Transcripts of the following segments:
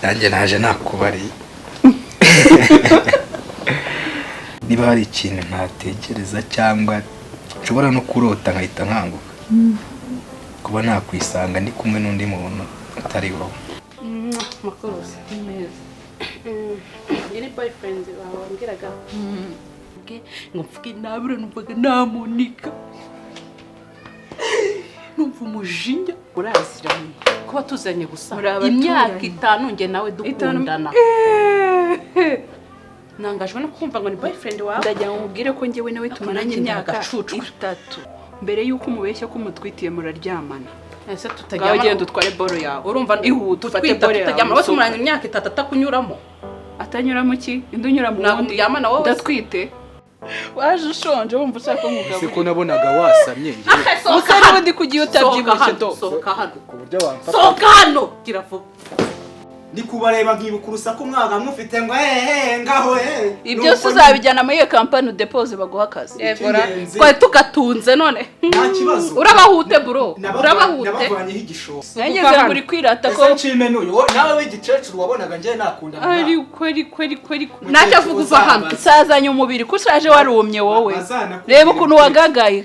Nanjye naje nakubariye. Niba hari ikintu ntatekereza cyangwa nshobora no kurota nkahita nkanguka, kuba nakwisanga ndi kumwe n'undi muntu utari wowe. Makuruzi Neza. Iyi boyfriend wawe wambwiraga ngo mvuge nabi, numvaga namunika, numva umujinya. Uraziranye kuba tuzanye gusa Muri abaturanyi. Imyaka 5 njye nawe dukundana, nangajwe no kumva ngo ni boyfriend wawe. Ndagira ngo mubwire ko njyewe nawe tumaranye Nanjye imyaka ndagacucwe. 3. Mbere y'uko umubeshya ko umutwitiye muraryamana. Ese Ngaho tutaryamana? genda utware boro yawe. Urumva Ihute ufate tutwita boro yawe. tutaryamana bose, Usohoke. muranye imyaka 3 atakunyuramo. Atanyuramo ki? Indi unyura mu Ntabwo wundi. muryamana wowe se? Ndatwite. Waje ushonje wumva ushaka Ese ko umugabo. nabonaga wasamye njye? Gusa n'ubundi kugiye utabyibushye do. Sohoka hano. Ku buryo wamfata. Sohoka hano, gira vuba. Ndi kubareba nkibuka urusaku mwaga mufite ngo hehe ngaho he. Ibyo se uzabijyana muri iyo kampani udepose baguha akazi. Yegora. Icy'ingenzi. Twari tugatunze none. Nta kibazo. Urabahute bro, urabahute. Nabavanyeho igishoro. Nageze ngo uri kwirata ko Ese nshime n'uyu nawe w'igikecuru wabonaga njye nakundana nawe. Ariko ariko ariko ariko. Ntacyo avuga, uva hano. Usazanye umubiri ko ushaje warumye wowe. Bazanakubwira. Reba ukuntu wagagaye.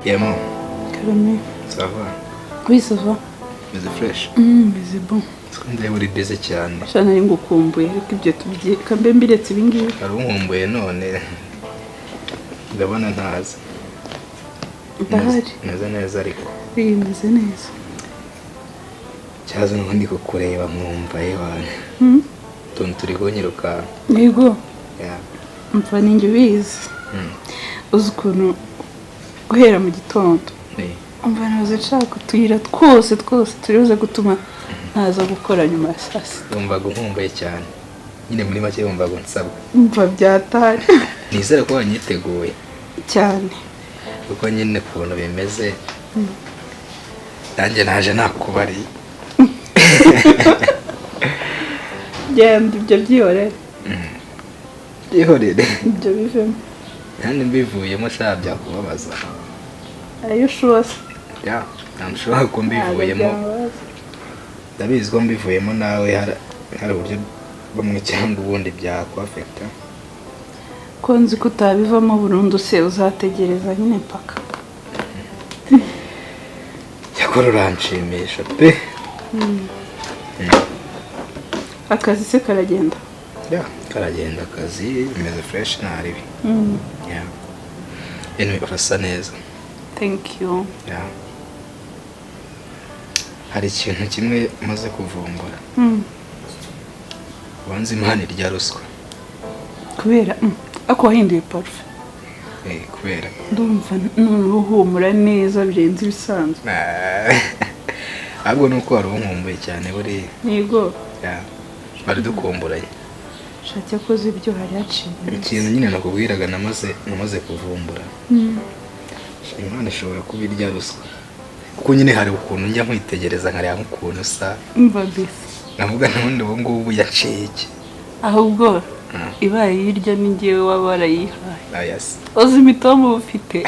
Yemo. Karame. Ça va? Oui, ça va. Meze fresh. Meze bon. Ndeba uri busy cyane. Sha nari ngukumbuye, ariko ibyo tubye kambe mbiretse ibi ngibi. Hari unkumbuye none ndabona ntazi. Ndahari. Meze neza ariko. Oui, meze neza. Cyaza n'ubundi kukureba nkumva yewe. Utuntu turi kunyirukanka. Yego. Yeah. Mva ninjye ubizi. Uzi ukuntu guhera mu gitondo umva nahoze nshaka utuyira twose twose turi buze gutuma ntaza gukora nyuma ya saa sita. Wumvaga unkumbuye cyane. Nyine muri make wumvaga unsabwa. Umva byatari. Nizere ko wanyiteguye. Cyane. Kuko nyine ukuntu bimeze, nanjye naje nakubariye. Genda ibyo byihorere. Byihorere. Ibyo bivemo. Kandi mbivuyemo sha byakubabaza. Are you sure? Ya, ntabwo ko mbivuyemo. Ntabwo. Ndabizi ko mbivuyemo nawe hari uburyo bumwe cyangwa ubundi byakwafekita. Ko nzi ko utabivamo burundu se uzategereza nyine paka. Cyakora uranshimisha pe. Akazi se karagenda? Ya, karagenda akazi, bimeze fresh nta ribi. Ya. Anyway, urasa neza. Thank you. Ya. Hari ikintu kimwe maze kuvumbura. Ubanza Imana irya ruswa. Kubera ako wahinduye parufe. Kubera. Ndumva nuruhumura neza birenze ibisanzwe. Ahubwo nuko wari unkumbuye cyane buriya. Yego. Ya. Bari dukumburanye. Shaka koze ibyo hari haciye. Ikintu nyine nakubwiraga namaze kuvumbura. Imana ishobora kuba irya ruswa. Kuko nyine hari ukuntu njya nkwitegereza nkareba nk'ukuntu usa. Umva mbese. Navuga n'ubundi ubu ngubu yaciye iki? Ahubwo ibaye hirya ni njyewe waba warayihaye. Oya se. Uzi imitombo uba ufite.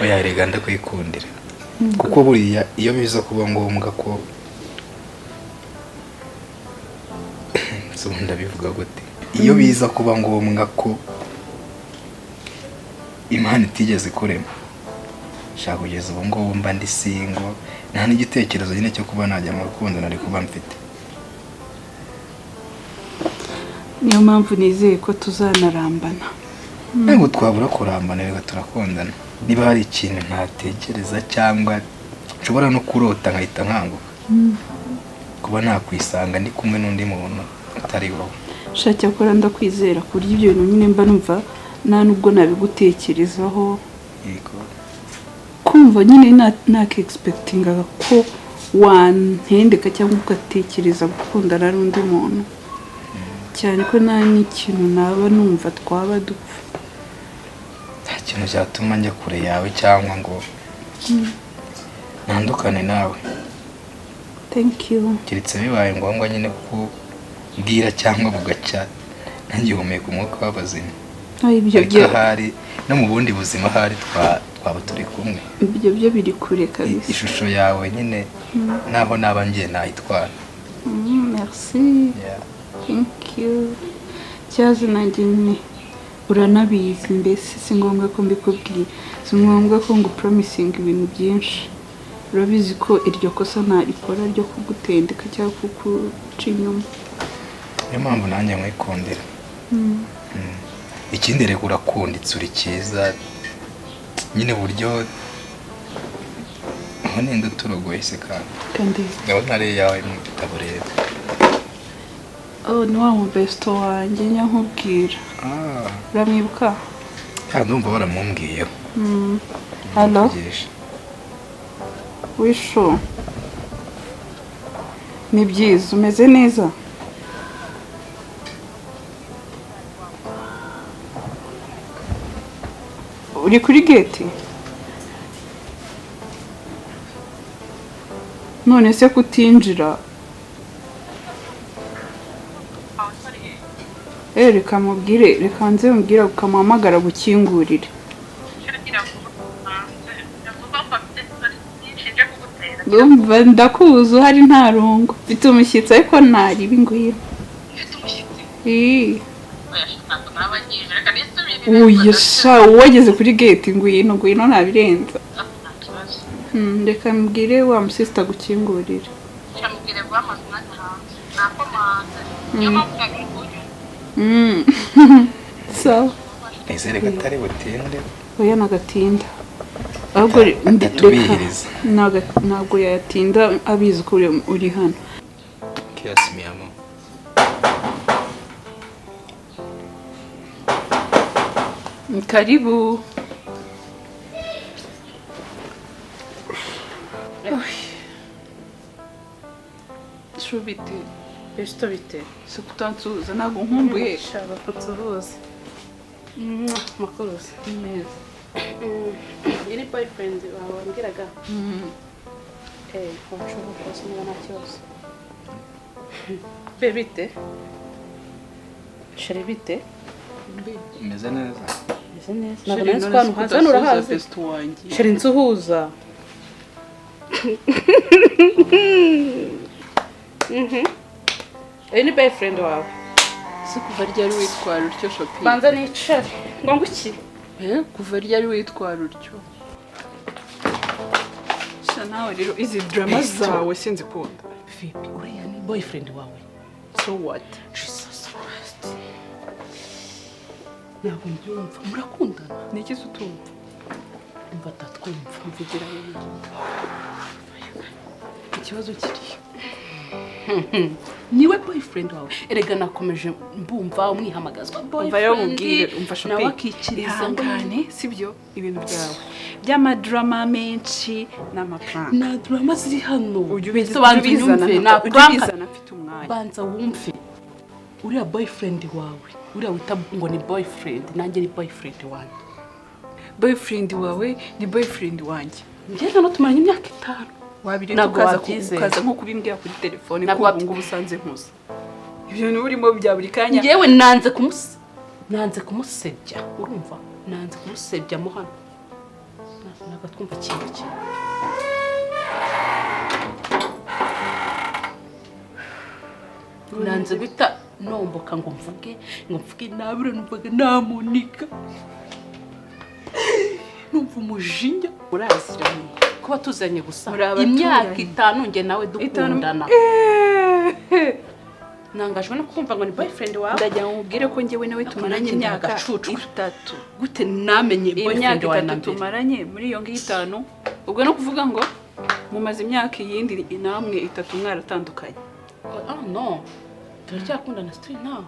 Oya rega ndakwikundira. Kuko buriya iyo biza kuba ngombwa ko so ndabivuga gute? Iyo biza kuba ngombwa ko Imana itigeze ikurema, shaka kugeza ubu ngubu mba ndi single, nta n'igitekerezo nyine cyo kuba najya mu rukundo nari kuba mfite. Niyo mpamvu nizeye ko tuzanarambana. Ntabwo twabura kurambana, reka turakundana. Niba hari ikintu ntatekereza cyangwa nshobora no kurota nkahita nkanguka, kuba nakwisanga ndi kumwe n'undi muntu utari wowe. Shaka ko ndakwizera ku buryo ibyo bintu nyine mba numva nta nubwo nabigutekerezaho. Yego. Kumva nyine naka-expectingaga ko wantendeka cyangwa ugatekereza gukundana n'undi muntu. Cyane ko nta n'ikintu naba numva twaba dupfa. Nta kintu cyatuma njya kure yawe cyangwa ngo ntandukane nawe. Thank you. Keretse bibaye ngombwa nyine kubwira cyangwa bugacya Ngihumeka umwuka w'abazima. Ibyo Ariko ahari no mu bundi buzima ahari twaba turi kumwe. Ibyo byo biri kure kabisa. Ishusho yawe nyine naho naba ngiye nayitwara. Merci. Thank you. Cyazi nanjye nyine uranabizi mbese si ngombwa ko mbikubwiye, si ngombwa ko ngo promising ibintu byinshi. Urabizi ko iryo kosa ntarikora ryo kugutendeka cyangwa kukuca inyuma. Niyo mpamvu nanjye nkwikundira. Ikindi reka urakunditse uri cyiza nyine buryo aho ninde uturogoye se kandi ndabona ari iyawe mu bitabo rero. Oh, ni wa mubesto wanjye nyankubwira. Uramwibuka? Ndumva baramumbwiyeho. Hello? Wisho. Ni byiza, umeze neza? Uri kuri gate? None se kutinjira? Reka mubwire, reka nze mubwire ukamuhamagara gukingurire. Ndumva ndakuzi uhari nta rungu. Mfite umushyitsi ariko ntaribi ngwino. Oya sha, wageze kuri gate ngwino ngwino ntabirenza. Reka mbwire wa musista gukingurira. So, nizere ko atari butinde. Oya nagatinda. Ahubwo ntabwo yatinda abizi ko uri hano. Kiasi mi amo. Karibu. Shubite. Besto bite? Se kutansuhuza ntabwo nkumbuye. Shaba kutuhuza. Makuruza. Neza. Yari boyfriend wawe wambwiraga? Wacunga rwose niba nta kibazo. Be bite? Sheri bite? Meze neza. Meze neza. Ntabwo nari nzi ko hano uhazi. Hano urahazi? Sheri nsuhuza. Uyu ni boyfriend wawe. Si kuva ryari witwara utyo shopping? Banza nicare. Ngo nguki? Kuva ryari witwara utyo? Sha nawe rero izi drama zawe sinzikunda. Vipi, uriya ni boyfriend wawe? So what? Jesus Christ. Ntabwo mbyumva. Murakundana? Ni iki se utumva? Umva atatwumva. Mvugira ikibazo kiri. Niwe boyfriend wawe. Erega nakomeje mbumva umwihamagazwa boyfriend. Umva shopping. Nawe akikiriza ngo ihangane, sibyo ibintu byawe by'amadrama menshi n'amaprank. Na drama ziri hano. Ujye ubizana, ubizana mfite umwanya. Banza wumve. Uriya boyfriend wawe, uriya wita ngo ni boyfriend, nanjye ni boyfriend wanjye. Boyfriend wawe ni boyfriend wanjye. Njye nano tumaranye imyaka 5. Wabiretse ukaza nko kubimbwira kuri telefone ko ubu ngubu usanze nkuze. Ibyo bintu urimo bya buri kanya. Njyewe nanze kumusebya, urumva? Nanze kumusebya mo hano. Ntabwo twumva ikintu kimwe. Nanze guhita nomboka ngo mvuge nabi, numvaga namunika. Numva umujinya. Uraziranye. Kuba tuzanye gusa imyaka 5 nge nawe dukundana. Nangajwe no kumva ngo ni boyfriend wawe. Ndagira ngo mubwire ko njyewe nawe tumaranye imyaka 3. Gute namenye boyfriend wawe na mbere? Tumaranye muri iyo ngiyo 5. Ubwo no kuvuga ngo mumaze imyaka iyindi namwe 3 mwaratandukanye. Ah no. Turacyakundana still now.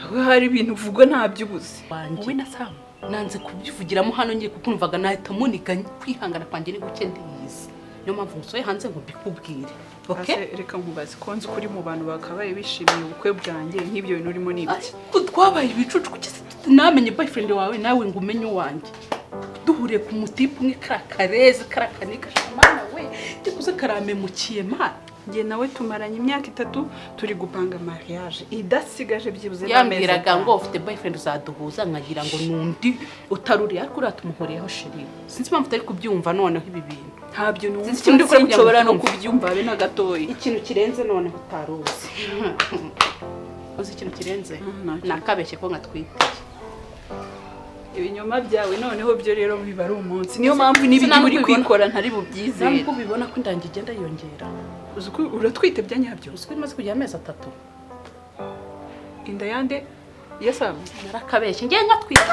Aho hari ibintu uvugwa ntabyubuze. Wowe na Sam nanze kubyivugiramo hano ngiye kuko numvaga nahita munika kwihangana kwanjye ni guke ndiyizi. Niyo mpamvu nsoye hanze ngo mbikubwire. Okay? Reka nkubaze ko nzi kuri mu bantu bakabaye bishimiye ubukwe bwanjye nk'ibyo bintu urimo n'ibiki. Ariko twabaye ibicucu kuki namenye boyfriend wawe nawe ngo umenye uwanjye. Duhuriye ku mutipe umwe karakareze karakanika mana we, kikuze karamemukiye mana. Njye nawe tumaranye imyaka 3 turi gupanga mariage idasigaje byibuze. Yambwiraga ngo ufite boyfriend uzaduhuza, nkagira ngo nundi utaruri, ariko uriya tumuhuriyeho chéri. Sinzi impamvu utari kubyumva noneho ibi bintu. Ntabyo numva, Sinzi ikintu ndi gukora kugira ngo nshobora no ubyumve. kubyumva habe na gatoya. Ikintu kirenze noneho utaruzi. Uzi ikintu kirenze? Ntacyo. Nakabeshye ko nkatwite. Ibinyoma byawe noneho byo rero biba ari umunsi, niyo mpamvu n'ibyo Sinabwo uri ubibona. kwikora ntari bubyizere. Ntabwo ubibona ko indangi igenda yiyongera. Uzi ko uratwite bya nyabyo? Uzi ko imaze kugira amezi 3. Inda yande ya Samu? Narakabeshye ngiye nkatwite.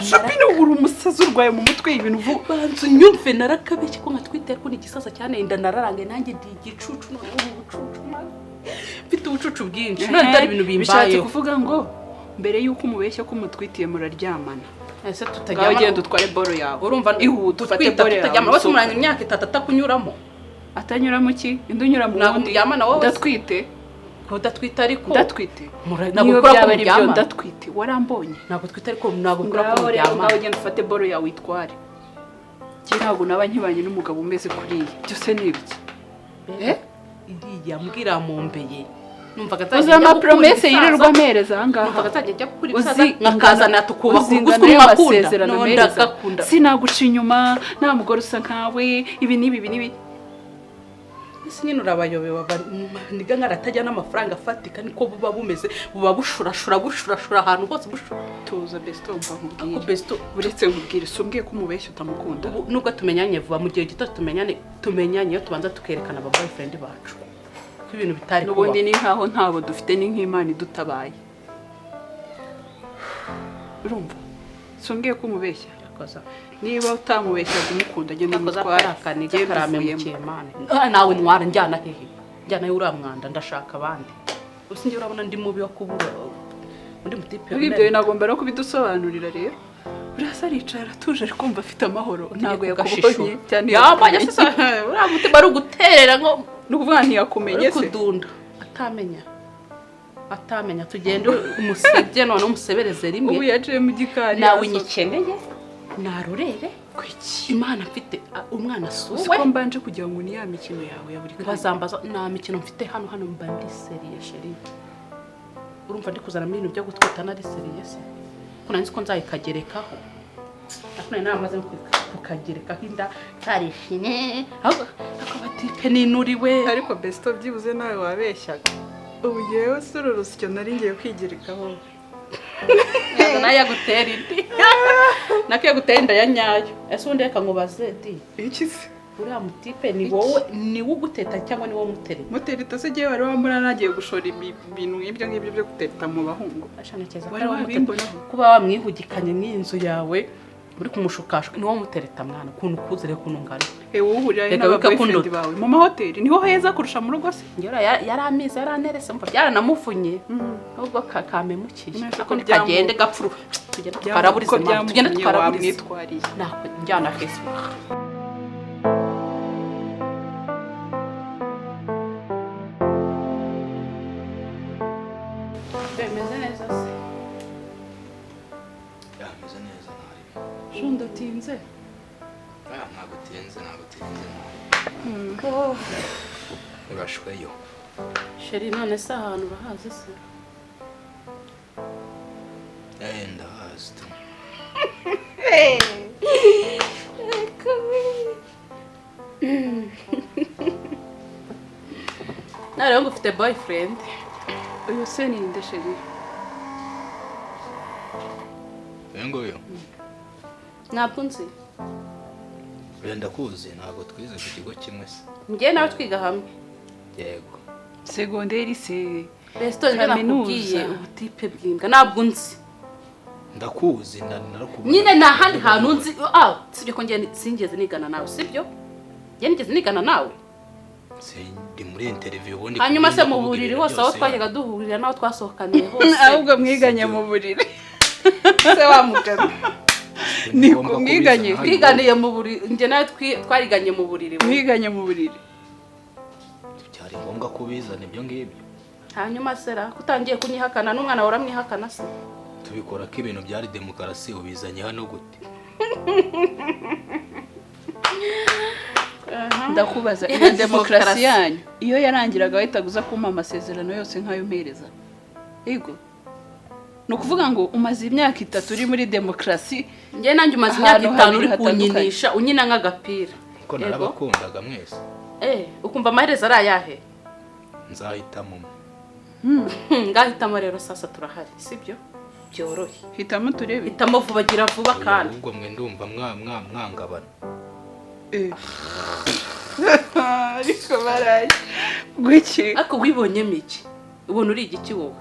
Shapine, uri umusazi, urwaye mu mutwe, ibintu uvuga. Banza unyumve, narakabeshye ko nkatwite, ariko ni igisaza cyane, inda nararangaye, nanjye ndi igicucu noneho, ubu bucucu man. Mfite ubucucu bwinshi none dore ibintu Bishatse bimbayeho. kuvuga ngo mbere y'uko umubeshya ko umutwitiye muraryamana? Ese Ngaho tutaryamana? genda utware boro yawe. Urumva Ihute ufate gutwita boro yawe. tutaryamana bose, Usohoke. muranye imyaka 3 atakunyuramo. Atanyuramo ki? Indi unyura mu Ntabwo wundi. muryamana wowe se? Ndatwite. Ko udatwite ariko. Ndatwite. Ntabwo Niyo ukora ko byaba ari byo, muryamana. ndatwite, warambonye. Ntabwo twite ariko ntabwo ukora ko Ngaho rero, ngaho muryamana. genda ufate boro yawe witware. Njye ntabwo naba nkibanye n'umugabo umeze kuriya, byose ni ibiki? Eh? Iriya mbwira mumbeye. Numvaga Uzi nzajya njya gukura amapromese ibisaza. yirirwa ampereza aha ngaha? Numvaga nzajya njya gukura Uzi ibisaza nkakazana tukubaka uzi urugo, ingano uswe nkakunda. y'amasezerano No, mpereza? ndagakunda. Sinaguca inyuma, nta mugore usa nkawe, ibi n'ibi, ibi n'ibi. Ese nyine urabayobewe, niga nkaratajya n'amafaranga afatika, niko buba bumeze, buba bushurashura bushurashura ahantu hose bushura. Tuza besto, mva Ako nkubwire. besto. Uretse nkubwire, si umbwiye ko umubeshya utamukunda? Ubu nubwo tumenyanye vuba, mu gihe gito tumenyanye, iyo tubanza tukerekana aba boyfriend bacu ko ibintu bitari kuba. N'ubundi ni nkaho ntabo dufite, ni nk'Imana idutabaye. Urumva, si umbwiye ko umubeshya? Yakoza. Niba utamubeshyaga umukunda, genda Yakoza. umutware. Karakaniga Njye karame mbivuyemo. mukemane. Ah, nawe ntwara, njyana hehe? Njyana he uriya mwanda? Ndashaka abandi. Ubu njye urabona ndi mubi wo kubura undi mutipe? Muri ibyo bintu agomba no kubidusobanurira rero. Buriya se aricaye aratuje, ari kumva afite amahoro, ntabwo yakubonye cyane. Yambaye se uriya mutima ari uguterera ngo Ni ukuvuga ntiyakumenye uri se? Kudunda atamenya, atamenya. Tugende umusebye none umusebereze rimwe. Ubu yaciye mu gikari, Nawe yasohotse. nyikeneye narorere. Kuki? Imana mfite umwana Uzi suwe. ko mbanje kugira ngo ni ya mikino yawe ya buri kanya? Bazambaza, nta mikino mfite hano. Hano mba ndi sérieux chéri. Urumva ndi kuzanamo ibintu byo gutwita nari sérieux se? Ko nari nzi ko nzayikagerekaho, ariko nari naramaze no kukagerekaho inda karishimye, ahubwo ako batipe ninuriwe. Ariko besto, byibuze nawe wabeshyaga. Ubu yewe si uru rusyo nari ngiye kwigerekaho. Ntabwo nayo yagutera indi, nako yagutera inda ya nyayo. Ese ubundi reka nkubaze di. Iki se? Uriya mutipe ni wowe, ni we uguteta cyangwa ni wowe umutereta? Mutereta se? Igihe wari wambona nagiye gushora ibintu nk'ibyo ngibyo byo gutereta mu bahungu? Ashanekeza ko Wari ari wowe umutereta. wabimbonaho? Kuba wamwihugikanye n'inzu yawe uri kumushukashuka, ni wowe umutereta mwana, ukuntu ukuzere, ukuntu ungana. Ewe, uhurira Reka n'aba wika boyfriend kunduta. bawe mu mahoteli, niho heza kurusha mu rugo se? Njyewe yari amezi yaranerese, mva byaranamufunye nubwo kamemukiye. Nese Ako ko nikagende gapfuru, tugende tukaraburize ko mama, tugende byamuvunnye tukaraburize. wamwitwariye. Nako njyana Facebook. Bimeze neza se? Yameze neza, ntari. Sho ndatinze? Ah, ntabwo utinze, ntabwo utinze. Urashweyo. Chéri, none se ahantu urahazi se? Eh, ndahazi tu. Nawe rero ngo ufite boyfriend? Uyu se ni nde, chéri? Uyu nguyu? Ntabwo nzi. Oya, ndakuzi, ntabwo twize ku kigo kimwe se? Njye nawe twiga hamwe. Yego. Segonderi se? Besto, njye nakubwiye Kaminuza. ubutipe bw'imbwa, ntabwo nzi. Ndakuzi, narakubona. Nyine nta handi hantu nzi. Ah, sibyo ko njye sinigeze nigana nawe, sibyo? Njye nigeze nigana nawe? Ndi muri interview ubundi. Hanyuma se kuvuga mu buriri ibintu hose aho byose. twajyaga duhurira n'aho twasohokaniye hose? Ahubwo mwiganye mu buriri se wa mugabo? Ni Ni ngombwa ku mwiganye. kubizana hano. Twiganiye mu buriri, njye nawe twariganye mu buriri. Mwiganye mu buriri. Byari ngombwa kubizana ibyo ngibyo? Hanyuma sera kutangiye kunyihakana, n'umwana wawe uramwihakana se? Tubikora ko ibintu byari demokarasi, ubizanye hano gute? Ndakubaza, iyo demokarasi yanyu iyo yarangiraga wahitaga uza kumpa amasezerano yose nk'ayo mpereza? Yego, ni ukuvuga ngo umaze imyaka 3 uri muri demokarasi. Njye nanjye umaze imyaka Ahantu 5 habiri uri hatandukanye. kunyinisha, unyina nk'agapira. Ko narabakundaga mwese. Ukumva amaherezo ari ayahe? Nzahitamo umwe. Ngahitamo rero sasa, turahari, sibyo? Byoroshye. Hitamo turebe. Hitamo vuba, gira vuba kandi. Ahubwo mwe ndumva mwangabana. Ariko baraye gwiki? Ariko wibonyemo iki? Ubona uri igiki wowe?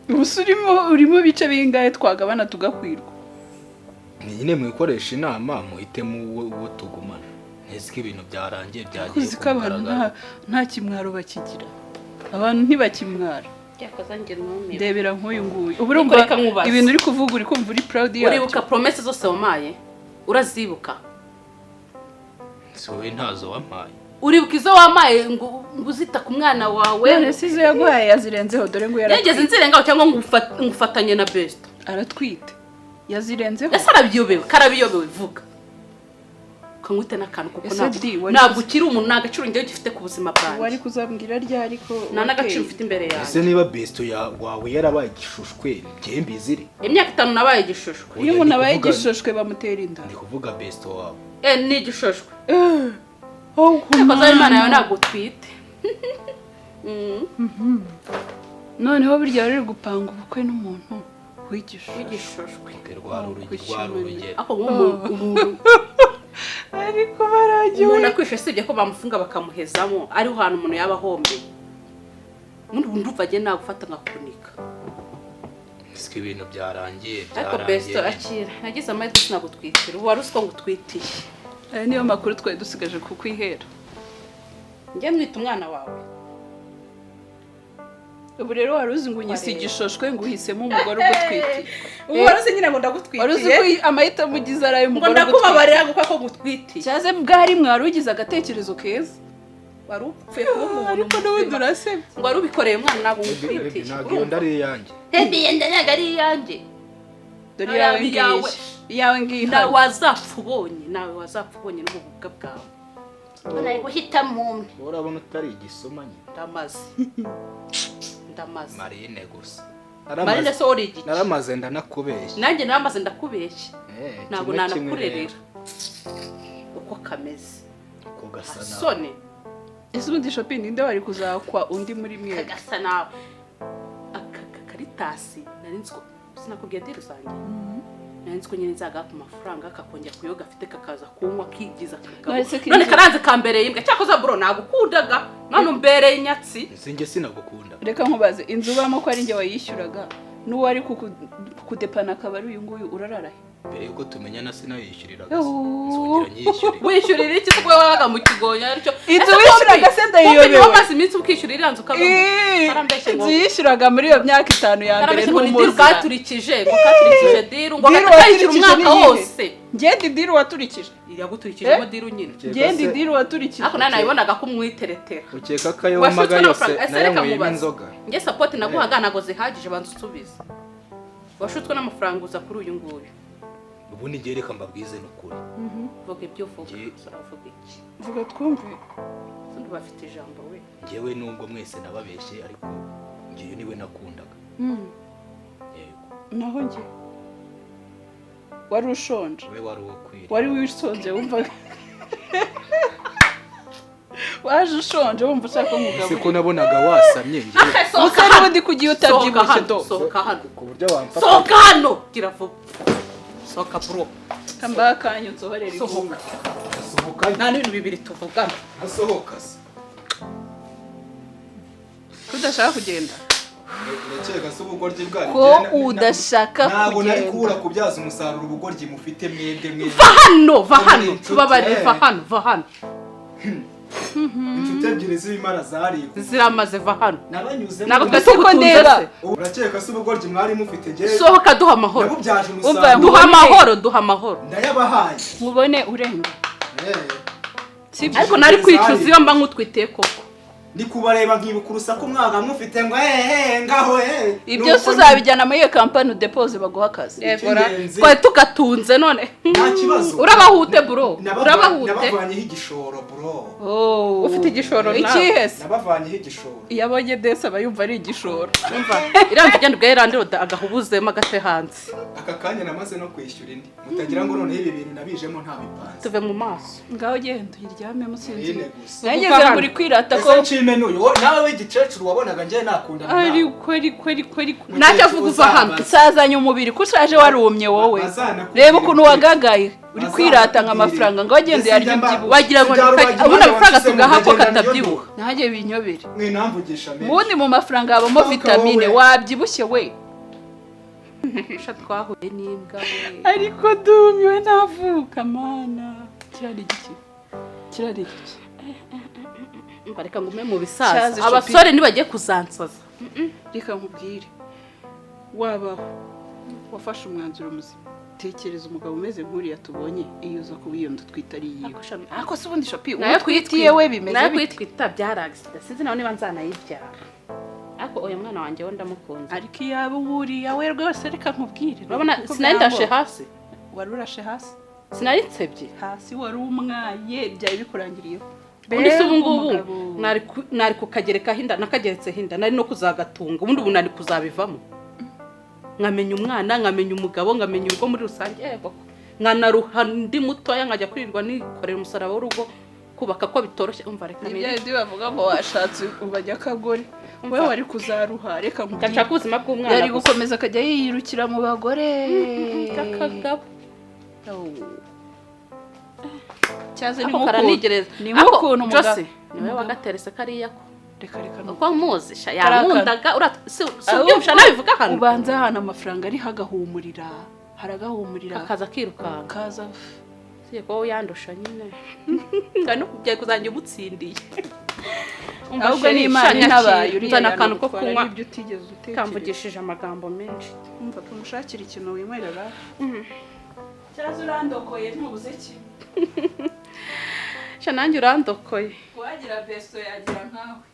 Ubusa urimo ibice bingahe twagabana tugakwirwa? Ni nyine mwikoresha inama, muhitemo uwo tugumana. Nzi ko ibintu byarangiye, byagiye Uzi ku ko abantu mugaragaro. nta kimwaro bakigira, abantu ntibakimwara. Cyakoze njye numiwe. Ndebera nk'uyu nguyu ubu Ariko urumva reka nkubaze. ibintu uri kuvuga, uri kumva uri proud yabyo? Uribuka promesse zose wamaye? Urazibuka? Si wowe ntazo wampaye. Uribuka izo wamaye ngo uzita ku mwana wawe? None se izo yaguhaye yazirenzeho? Dore ngo Yageze yaratwite. nzirengaho cyangwa ngufatanye na besto? Aratwite, yazirenzeho. Ese arabiyobewe? Karabiyobewe, vuga kanywite n'akantu kuko Ese ntabwo Di, wari ntabwo ukiri umuntu, nta gaciro njyewe ugifite ku buzima wari bwanjye. kuzambwira ryari ko Nta n'agaciro wateye? ufite imbere Ese yanjye. niba besto wawe yarabaye igishushwe, njye mbizire? Imyaka 5 nabaye igishushwe? Iyo umuntu abaye igishoshwe bamutera inda. Ndi kuvuga besto wawe. Ni igishushwe. Oh, Cyakoze Imana yawe ntabwo utwite. Noneho burya wari uri gupanga ubukwe n'umuntu w'igishushwe? W'igishushwe. Rwari urugero. Ariko nk'umuntu umuntu Ariko baragiwe. Umuntu akwishe, sibye ko bamufunga bakamuhezamo, ariho hantu umuntu yaba ahombeye. Ubundi ubu ndumva agiye nagufata nkakunika. Siko ibintu byarangiye. Ariko besto, Byarangiye. akira, nagize amahirwe sinagutwitira. Ubu wari uzi ko ngutwitiye? Aya niyo makuru twari dusigaje kukwihera. Njye mwita umwana wawe. Ubu rero wari uzi ngo unyise igishoshwe, ngo uhisemo umugore ugutwitiye. Ubu wari uzi nyine ngo Wari uzi ndagutwitiye? ko amahitamo ugize ari Ngo ay'umugore ugutwitiye? ndakubabarira ngo kuko ngutwitiye. Cyaze bwari mwari ugize agatekerezo keza. Wari upfuye kuba umuntu Ariko n'ubundi muzima. urasebye. Ngo wari ubikoreye umwana, ntabwo Baby, ngutwitiye. ntabwo iyo nda ari iyanjye. Hebi, yenda ntabwo ari iyanjye. Dore iyawe ngiyi, Iyawe. iyawe ngiyi Nawe hano. wazapfa ubonye, nawe wazapfa ubonye n'ububwa bwawe. Nari guhitamo umwe. Wowe urabona utari igisoma nyine. Ndamaze, ndamaze. Marine gusa. Marine se wari igiki? Naramaze ndanakubeshya. Nanjye naramaze ndakubeshya. Ntabwo Kimwe kimwe. nanakurerera Rero uko kameze. Uko gasa nawe. Sone. Ese ubundi shopping ninde wari kuzakwa undi muri mwe? Kagasa nawe aka karitasi, nari nzi ko sinakubwiye deal zanjye, nari nzi ko nyine nzagaha ku mafaranga kakongera kuyoga afite, kakaza kunywa kigiza akagabo. None se None karanze kambereye imbwa. Cyakoze bro, nagukundaga, none umbereye inyatsi. Nzi sinagukunda. Reka nkubaze, inzu ubamo ko ari njye wayishyuraga, n'uwo ari kukudepana akaba ari uyu nguyu, urarara he? Mbere yuko tumenyana sinayishyuriraga. Yoo. Nzongera nyishyurire. Wishyurira iki se? Kuba wabaga mu kigonya aricyo. Inzu wishyuraga se ndayiyobewe? Wamaze iminsi ukishyura iriya nzu ukabamo. Karambeshye ngo Inzu yishyuraga muri iyo myaka 5 ya mbere karambeshye ngo ni deal ntumuzira. katurikije, ngo katurikije deal, ngo Deal kakayishyura waturikije umwaka ni iyihe? wose. Ngende deal waturikije? Yaguturikijemo deal nyine. Ngende deal waturikije? Ariko nawe nabibonaga ko umwiteretera. Ukeka ko ayo Washutswe wamaga yose n'amafaranga. Ese reka nayanyweyemo nkubaze. inzoga? Njye support naguhaga ntabwo zihagije, banza usubize. Washutswe n'amafaranga uza kuri uyu nguyu. Ubundi ngiye, reka mbabwize n'ukuri. Vuga ibyo uvuga. Uravuga iki? Vuga twumve. Undi bafite ijambo we. Ngewe nubwo mwese nababeshye, ariko ngewe niwe nakundaga, yego. Naho njye wari ushonje? We wari uwo kwira. Wari wisonze, wumvaga waje ushonje, wumva ushaka Ese nkugaburira. ko nabonaga wasamye ngewe? Gusa n'ubundi kugiye utabyibushye Sohoka hano, do. sohoka hano. Ku buryo wamfata. Sohoka hano, gira vuba, sohoka bro. Kambaha akanya unsohorere. Sohoka. Asohoka. Nta n'ibintu bibiri tuvugana. Asohoka se. Ko udashaka kugenda? Urakeka se ubugoryi bwanyu? Ko udashaka Ntabwo nari kugenda? kubura kubyaza umusaruro ubugoryi mufite mwebwe mwebwe. Va hano, va hano. Inshuti, Tubabarire, va hano, va hano. Inshuti ebyiri z'ibimara zariwe. Ziramaze, va hano. Nabanyuzemo. Ntabwo twese Ese ko tugutunze ndeba? se? Urakeka se ubugoryi mwari mufite njyewe Sohoka, duha amahoro. nabubyaje Umva, umusaruro. Duha amahoro, duha amahoro. Ndayabahaye. Mubone urenga, sibyo? Ariko nari kwicuza iyo mba nkutwitiye koko. Ndi kubareba nkibuka urusaku mwaga mufite ngo hehe ngaho he. Ibyo se uzabijyana muri iyo kampani udepose baguha akazi? Yegora. Icy'ingenzi. Twari tugatunze none. Nta kibazo. Urabahute bro, urabahute. Nabavanyeho igishoro bro. Oh. Ufite igishoro nawe. Ikihe se? Nabavanyeho igishoro. Iyo abonye desi aba yumva ari igishoro. Umva, irangi ugenda ubwayo irandiroda agahubuzemo agate hanze. Aka kanya namaze no kwishyura indi, mutagira ngo noneho ibi bintu nabijemo ntabipanze. Tuve mu maso. Ngaho genda uyiryamemo usinzire. Nyine gusa. Nageze ngo uri kwirata ko Ese nshime n'uyu nawe w'igikecuru wabonaga njye nakundana nawe? Ariko ariko ariko ariko. Ntacyo avuga, uva hano. Usazanye umubiri ko ushaje warumye wowe. Bazanakubwira. Reba ukuntu wagagaye uri kwirata nka amafaranga ngo wagende yarya ubyibuhe. Wagira ngo ubundi amafaranga tugaha ko katabyibuha. Nanjye binyobere. Mwe namvugisha menshi. Ubundi mu mafaranga habamo Sohoka vitamine. wowe. Wabyibushye we. Sha, twahuye n'imbwa we. Ariko dumiwe navuka mana. Kirari igiki? Kirari igiki? Umva, reka ngume mu bisaza. Cyaze. Abasore nibagiye kuzansaza. Reka nkubwire, wabaho wafashe umwanzuro muzima. Tekereza umugabo umeze nk'uriya tubonye, iyo uza kuba iyo nda utwite ari iyiwe. Ako shami. Ariko se ubundi shopi Nayo uwo twitiye we bimeze nayo bite? kuyitwita byari accident, sinzi nawe niba nzanayibyara, ariko uyu mwana wanjye we ndamukunze. Ariko iyo aba uwuriya we rwose, reka nkubwire. Urabona Kuko sinari ndashe byangora. hasi. Wari urashe hasi. Sinari nsebye. Hasi wari umwaye, byari bikurangiriyeho. Ubundi se ubu ngubu Umugabo. nari kukagerekaho inda, nakageretseho inda, nari no kuzagatunga. Ubundi ubu nari kuzabivamo nkamenya umwana, nkamenya umugabo, nkamenya urugo muri rusange. Yego, nkanaruha ndi mutoya, nkajya kwirirwa nikorera umusaraba w'urugo, kubaka ko bitoroshye. Umva, reka Ni nire. bya bindi bavuga ngo washatse ubajya akagore, we wari kuzaruha, reka nkubwire. Ndashaka ubuzima bw'umwana Yari gusa. gukomeza akajya yiyirukira mu bagore. Kakagabo. Cyaze ni Ako nk'ukuntu karanigereza. ni nk'ukuntu umugabo Jose niwe wagaterese kariya ko Reka reka. Uko muzi sha, Kariya. yankundaga si ubyumvisha nabivuga hano. Ubanza ahantu amafaranga ari hagahumurira, haragahumurira. Kakaza kirukanka. Kaza. Siye ko yandusha nyine ngano kujya kuzanjya umutsindiye. Ahubwo ni Imana intabaye uriya. Nzana akantu ko yanagutwara kunywa. n'ibyo utigeze utekereza. Kamvugishije amagambo menshi. Umva, tumushakire ikintu winywerera. Cyaza urandokoye, ntubuze ki. Sha, nanjye urandokoye. Uwagira besto yagira nkawe.